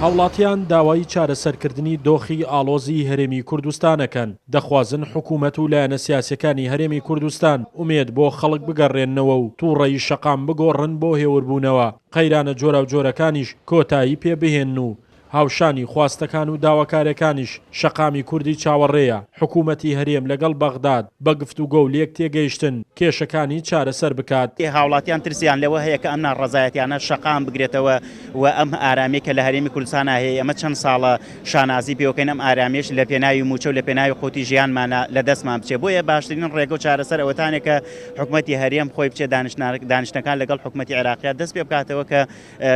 هاوڵاتیان داوای چارەسەرکردنی دۆخی ئاڵۆزی هەرێمی کوردستان ئەکەن، دەخوازن حکومەت و لایەنە سیاسیەکانی هەرێمی کوردستان ئومێد بۆ خەڵک بگەڕێننەوە و توڕەیی شەقام بگۆڕن بۆ هێوربوونەوە، قەیرانە جۆراوجۆرەکانیش کۆتایی پێ بهێنن و هاوشانی خواستەکان و داواکارێکانیش شەقامی کوردی چاوەڕێیە حکوومەتی هەرێم لەگەڵ بەغداد بە گفتوگۆ و لێک تێگەیشتن کێشەکانی چارەسەر بکات. هاوڵاتیان ترسیان لەوە هەیە کە ئەم ناڕەزایەتیانە شەقام بگرێتەوە و ئەم ئارامیەی کە لە هەرێمی کوردستانا هەیە ئێمە چەند ساڵە شانازی پێوەکەین ئەم ئارامیەش لە پێناوی مووچە و لە پێناوی قوتی ژیانمانا لە دەستمان بچێ بۆیە باشترین ڕێگە و چارەسەر ئەوەتانێ کە حکومەتی هەرێم خۆی بچێ دانیشتنەکان لەگەڵ حکومەتی عێراقیا دەست پێ بکاتەوە کە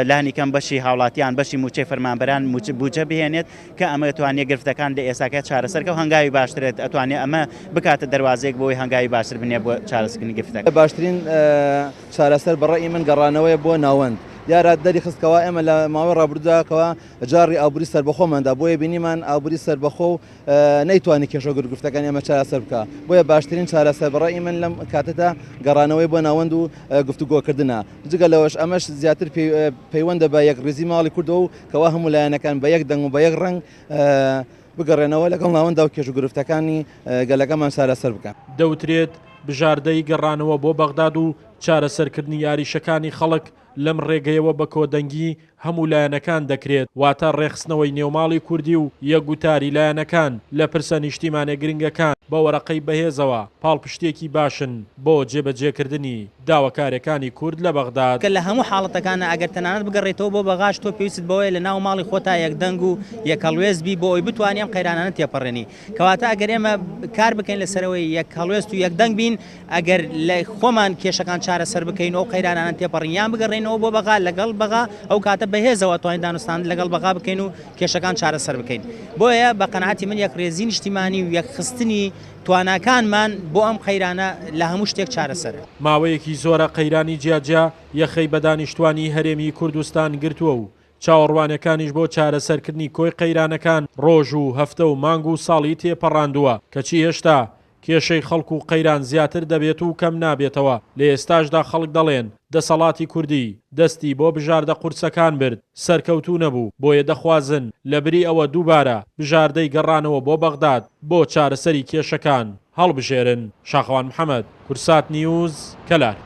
لانی کەم بەشی هاوڵاتیان بەشی مووچەی فەرمانبەران بودجە بهێنێت کە ئەمە توانێت گرفتەکان لە ئێستاکە چارەسەرکە و هەنگاوی باشترێت ئەتوانێت ئەمە بکاتە دەروازەیەک بۆی هەنگاوی باشتر بنێ بۆ چارەسەرکردنی گرفتەکان. باشترین چارەسەر بە ڕەئی من گەڕانەوەیە بۆ ناوەند. دیارە دەریخست کەوا ئێمە لە ماوەی ڕابردوودا کەوا جاڕی ئابووری سەربەخۆمان دا بۆیە بینیمان ئابووری سەربەخۆ و نەیتوانی کێشە و گرفتەکانی ئێمە چارەسەر بکا. بۆیە باشترین چارەسەر بە ڕەئی من لەم کاتەدا گەڕانەوەی بۆ ناوەند و گفتوگۆکردنە. جگە لەوەش ئەمەش زیاتر پەیوەندە بە یەکڕیزی ماڵی کوردەوە و کەوا هەموو لایەنەکان بە یەک دەنگ و بە یەک ڕەنگ بگەڕێنەوە لەگەڵ ناوەندا و کێش و گرفتەکانی گەلەکەمان چارەسەر بکەن. دەوترێت بژاردەی گەڕانەوە بۆ بەغداد و چارەسەرکردنی ئاریشەکانی خەڵک لەم ڕێگەیەوە بە کۆدەنگی هەموو لایەنەکان دەکرێت، واتە ڕێکخستنەوەی نێوماڵی کوردی و یەکگوتاری لایەنەکان لە پرسە نیشتیمانە گرنگەکان بە وەرەقەی بەهێزەوە پاڵپشتییەکی باشن بۆ جێبەجێکردنی داواکارێکانی کورد لە بەغداد. کە لە هەموو حاڵەتەکانا ئەگەر تەنانەت بگەڕێیتەوە بۆ بەغاش تۆ پێویستت بەوەیە لە ناو ماڵی خۆتا یەکدەنگ و یەکهەڵوێست بی بۆ ئەوەی بتوانی ئەم قەیرانانە تێپەڕێنی. کەواتە ئەگەر ئێمە کار بکەین لەسەر ئەوەی یەکهەڵوێست و یەکدەنگ بین ئەگەر لە خۆمان کێشەکان چارەسەر بکەین و ئەو قەیرانانە تێپەڕین یان بگەڕێینەوە بۆ بەغا لەگەڵ بەغا ئەو کاتە بەهێزەوە ئەتوانین دانوستاندن لەگەڵ بەغا بکەین و کێشەکان چارەسەر بکەین. بۆیە بە قەناعەتی من یەکڕێزی نیشتیمانی و یەکخستنی تواناکانمان بۆ ئەم قەیرانە لە هەموو شتێک چارەسەرە. ماوەیەکی زۆرە قەیرانی جیاجیا یەخەی بە دانیشتوانی هەرێمی کوردستان گرتووە و چاوەڕوانیەکانیش بۆ چارەسەرکردنی کۆی قەیرانەکان ڕۆژ و هەفتە و مانگ و ساڵی تێپەڕاندووە، کەچی هێشتا کێشەی خەڵک و قەیران زیاتر دەبێت و کەم نابێتەوە، لە ئێستاشدا خەڵک دەڵێن دەسەڵاتی کوردی دەستی بۆ بژاردە قورسەکان برد، سەرکەوتوو نەبوو، بۆیە دەخوازن لەبری ئەوە دووبارە بژاردەی گەڕانەوە بۆ بەغداد بۆ چارەسەری کێشەکان هەڵبژێرن. شاخەوان محەمەد، کوردسات نیوز، کەلار.